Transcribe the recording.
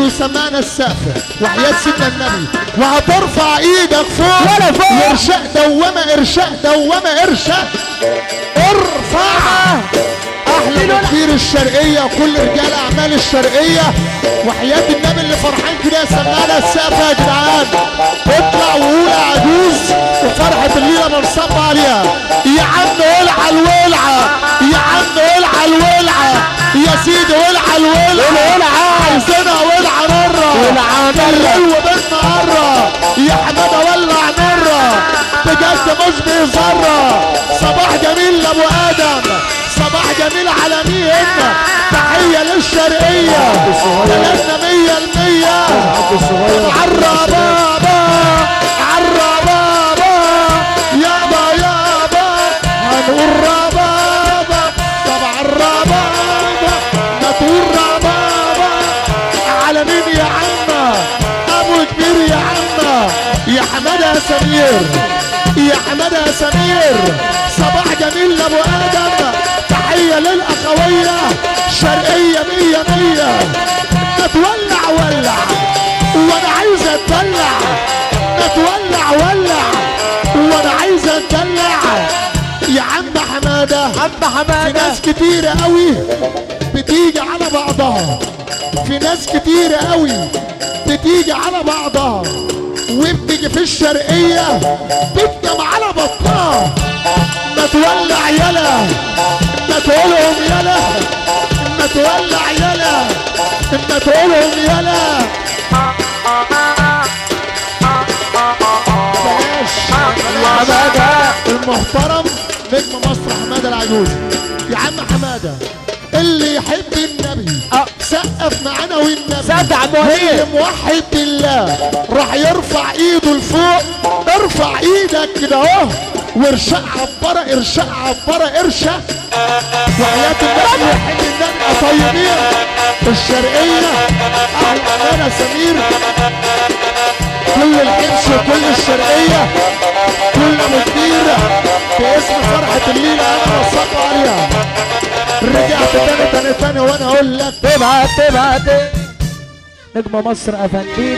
وسمعنا السقف وحياة سيدنا النبي، وهترفع ايدك فوق ولا فوق. ارشاء دوامة، ارشاء دوامة، ارشاء، ارفع. احلى مدير الشرقية وكل رجال اعمال الشرقية وحياة النبي اللي فرحان كده سمعنا السقف يا جدعان. اطلع وقول يا عجوز وفرحة الليلة منصب عليها. يا عم ولع الولعة، يا عم ولع الولعة، يا سيدي ولع الولعة، عايزينها ولعة مرة، بالليل وبالنهار يا حمادة ولع مرة بجد مش بيزرة. صباح جميل لابو ادم، صباح جميل على مين، تحية للشرقية بلدنا 100%. عالربابة عالربابة يابا يابا هنقول ربابة، طب عالربابة ما تقول ربابة. على مين يا عم ابو كبير يا عم، يا حمادة يا سمير، يا حمادة يا سمير. صباح جميل لابو ادم، تحية للاخوية شرقية 100 100. ما تولع ولع وانا عايز اتدلع، ما تولع ولع وانا عايز اتدلع. يا عم حمادة، عم حمادة، في ناس كتيرة قوي بتيجي على بعضها، في ناس كتيرة قوي بتيجي على بعضها وبتيجي في الشرقية بتنام على بطنها. ما تولع يلا، ما تقولهم يلا، ما تولع يلا، ما تقولهم يلا. بلاش حمادة المحترم نجم مصر حمادة العجوز. يا عم حمادة اللي يحب النبي سقف معانا والنبي، اللي موحد بالله راح يرفع ايده لفوق. ارفع ايدك كده اهو وارشق عبارة، ارشق عبارة، ارشق. وحياة النبي وحب النبي طيبين الشرقية. اهلا انا سمير، كل الحبش وكل الشرقية، كل ابو كبير باسم فرحة الليلة انا بصب عليها. رجعت تاني تاني تاني وانا اقول لك تبعت تبعت نجم مصر افندينا.